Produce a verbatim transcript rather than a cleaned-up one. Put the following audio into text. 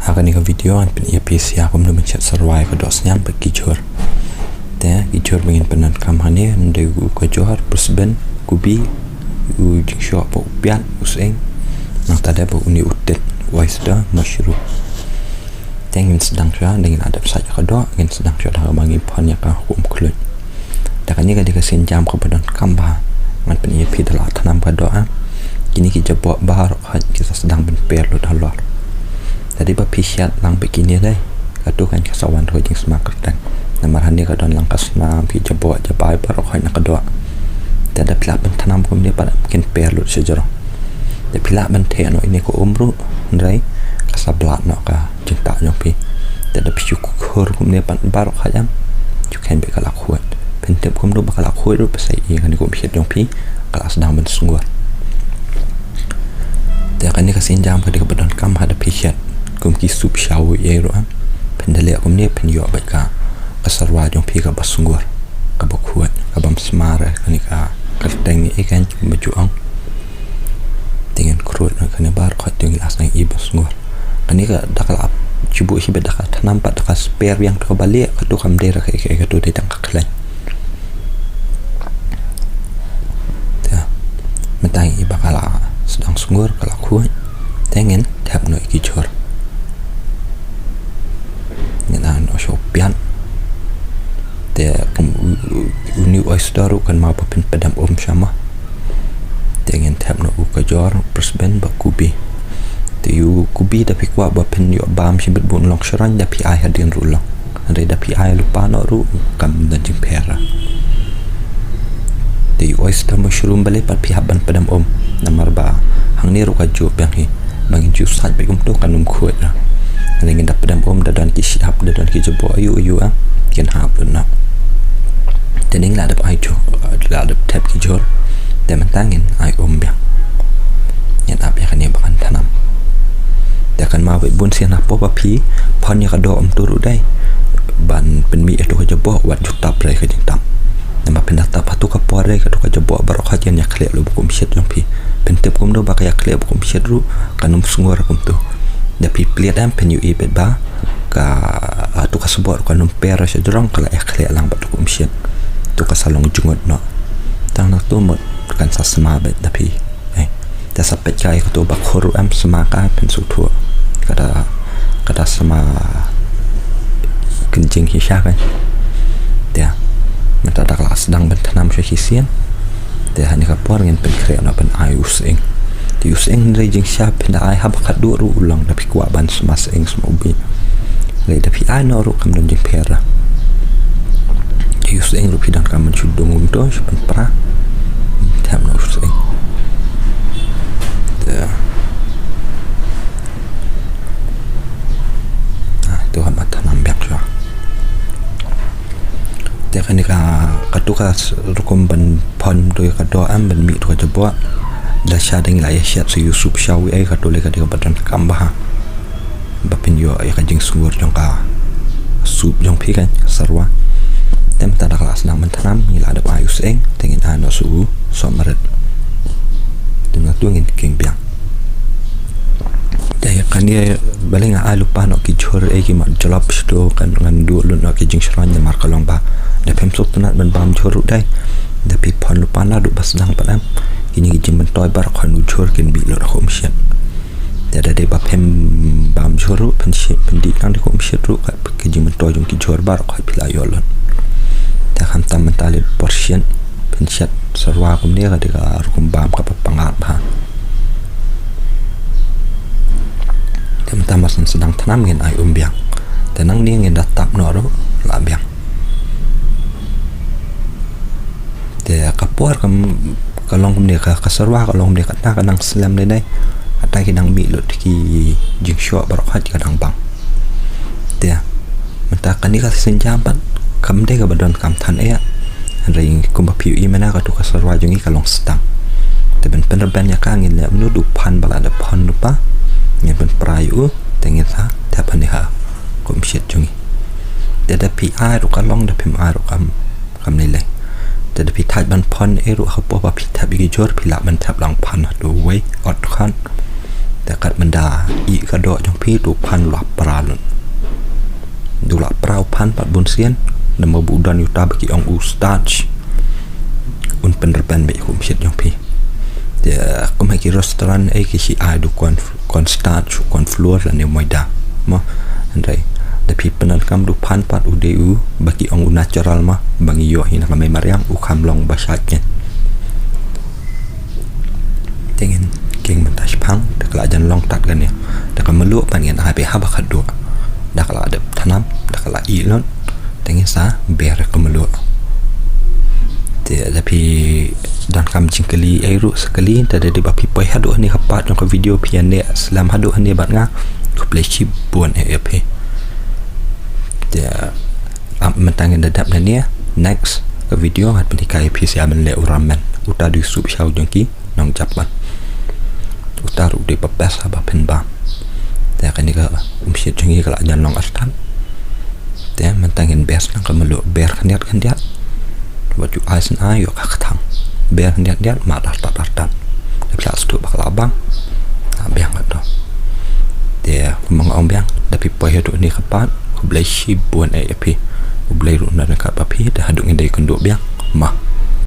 Ha kane ka video ngan pyni ïa phi sha kumno ban shet syrwa ïa ka dohsniam bad ki jhur. Te ki jhur ba ngin pyndonkam hangne, hynrei u kajor, pyrshben, kubi, u jingshoh bad u piat, u sying. Nangta de bad une u tit, oyster, mushroom. Te ngin sdang shuwa, da ngin la dep sait ïa ka doh, ngin sdang shuwa da kaba ngin phon ïa ka kum khluit. Te kane ka dei ka sienjam kaba donkam bha. Ngan pyni ïa phi da la thnam ka doh, ah. Kine ki jaboh baroh khoit ki sa sdang ban per lut halor. Te dei ba phi shet lang bad kine dei. Kato kan ka sa wan ruh ka jingsma kyrteng. Namar hangne ka don lang ka snam, ki jaboh jabai baroh khoit na ka doh. Te da phi lah ban thnam kumne pat kin per lut sha jrong. Te phi lah ban theh noh ine ka um ruh, hynrei ka sa blad noh ka jingtah jong phi. Te da phi shu khur kumne pat baroh khoit em, shu kheiñ beit ka la khuid. Phin tip kumno ba ka la khuid ruh, ba sa ïohi kane ka umshiet jong phi ka la sdang ban sngewbha. Te kane ka sienjam ka dei kaba donkam ha da phi shet kum ki soup shaw ei ruh em. Phin da leh kumne phin ïoh beit ka, ka syrwa jong phi kaba sngewbha, kaba khuid, kaba ym sma re, kane ka kyrteng ei kan kumba ju ong. Te ngin khrud noh kane baroh khoit, te ngi la sdang ïohi ba sngewbha. Kane ka da ka la ap, shu buh shibit da ka thnam pat, da ka sper biang, to kaba lieh kato kam dei ruh kaei kaei, kato dei tang ka khlaiñ. Te mynta ngi ïohi ba ka la sdang sngewbha, ka la khuid. Te ngin thep noh ïa ki jhur. Ngin ai noh sha u piat. Te kum u, u, une u oyster ruh kan mao ba phin pdem um sha mo. Te ngin thep noh u kajor, pyrshben bad kubi. Te u kubi da phi kwah ba phin ïoh bam shibit bun long shrong, da phi ai hadien ruh long. Hynrei da phi ai lypa noh ruh kam don jingpher. Te u oyster mushroom balei pat phi hap ban pdem um. Namar ba hangne ruh ka juh biang hi. Ba ngin shu sait beit kumto kan ym khuid re. Hynrei ngin da pdem um, da don ki shyiap, da don ki jaboh aïu aïu, ah, kin hap lut noh. Te ngi la dep ai jhur, la dep thep ki jhur. Te mynta ngin ai um biang. Ngin ap ïa kane ba kan thnam. Te kan mao beit bun sien hapoh ba phi phon ïa ka doh um, to ruh dei ban pynmih ïa to ka jaboh wat ju tap re ka jingtap. Namar phin da tap ha to ka por re, kato ka jaboh baroh khoit kan ïakhleh lut bad ka umshiet jong phi. Phin tip kumno ba ka ïakhleh bad ka umshiet ruh kan ym sngewbha kumto. Da phi plied em, phin ïohi beit ba ka, ah, to ka sboh ruh kan ym per sha jrong, ka la ïakhleh lang bad to ka umshiet. To ka sa long jngut noh. Tang na to mut kan sa sma beit da phi. Eh, te sa peit kai kato ba khur ruh em, sma kai, phin sngewthuh. Ka da, ka da sma kynjing shisha kan. Te mynta da ka la sdang ban thnam shuh shisien. Te ha kane ka por ngin pynkhreh noh ban ai u sying. Te u sying hynrei jingshisha phin da ai haba khatduh ruh u long, da phi kwah ban sma sying sma ubi. Hynrei da phi ai noh ruh kam don jingpher re. Te u sying ruh phi donkam ban shu dung kumto, shu pynpra. Thep noh u sying. Te, ah, to hap ban thnam biang shuwa. Te kane ka, kato ka s-, rukom ban phon to ïa ka doh em, ban mih to ka jaboh. Lashai da ngi la ïa shet sa ïa u soup shaw ei, kato lei ka dei kaba donkam bha. Ba phin ïoh ïa ka jingsngewbha jong ka soup jong phi kan, syrwa. Te mynta da ka la sdang ban thnam, ngi la dep ai u sying, te ngin ai noh sa u sohmarit. Te mynta to ngin kheiñ biang. Te kane balei nga ai lypa noh ki jhur ei, ki mat jlop shuh to, kan ngan duh lut noh ki jingshrong namar ka long ba da phim sngewtynnat ban bam jhur ruh dei. Da phi phon lypa naduh ba sdang pat em. Kine ki jingmyntoi baroh khoit u jhur kin bih lut ha ka umshiet. Te da dei ba phim bam jhur ruh, phin shi-, phin dih lang da ka umshiet ruh, ka, ka jingmyntoi jong ki jhur baroh khoit phi la ïoh lut. Te khamtam mynta leit por shiat, phin shet syrwa kumne, ka dei ka rukom bam kaba pyngngad bha. Te mynta mar shu sdang thnam ngin ai um biang. Te nangne ngin da tap noh ruh lah biang. Te ka por kam, ka long kumne, ka, ka syrwa ka long kumne, kata ka nang slem ne dei. Kata ki nang mih lut ki jingshoh baroh khoit ka nang bang. Te mynta kane ka sienjam pat kam dei kaba donkam than eh. Hynrei kumba phi ïohi mynne, kato ka syrwa jong ngi ka long stang. Te ban pynrben ïa ka ngin leh kumno, da u phan ba la dep phon lypa. Ngin pynpra ïa u, te ngin sa thep hangne ha ka umshiet jong ngi. Te da phi ai ruh ka long, da phim ai ruh kam, kam lei lei. Te da phi thait ban phon ei ruh, hapoh ba phi thep ïa ki jhur phi lah ban thep lang phan haduh wei, ot khot. Te kat mynda i ka doh jong phi, to phan la pra lut. Du la pra u phan pat bun sien, namar ba u don ïa uta ba ki ong u starch. Un pynrben beit kum shit jong phi. Te kum ha ki restaurant ei ki shi ai du corn, corn starch, corn flour lane maida. Mo, hynrei da phi pyndonkam du phan pat u dei u ba ki ong u natural mo, ba ngi ïoh hi na ka mei mariang, u kham long ba shait kein. Te ngin kieng mynta shaphang, da ka la jan long tad kane. Da ka mluh pat ngin ai beit haba khatduh. Da ka la dep thnam, da ka la ih lut. Te ngin sa ber ka mluh. Te da phi donkam jingkylli ei ruh sa kylli, te da dei ba phi poi haduh hangne ka part jong ka video phi ïa neh slem haduh hangne bad nga. Khublei shibun eh ïa phi. Te ap mynta ngin da dep nangne, next ka video ngan pynhikai ïa phi sha ban leh u ramen. Uta dei u soup shaw jong ki nong Japan. Uta ruh dei ba best haba phin bam. Te kane ka umshit jong ngi ka la jan long artat. Te mynta ngin ber sdang ka mluh, ber khyndiat khyndiat. Wat ju ai sngewbha ïoh ka kthang. Ber khyndiat khyndiat, mad artat artat. Da phi la sdang ba ka la bang, ah, biang hato. Te kumba nga ong biang, da phi poi haduh hangne ka part, khublei shibun eh ïa phi. U Blei ruh un don ryngkat bad phi, te haduh ngin da ïakynduh biang. Mo.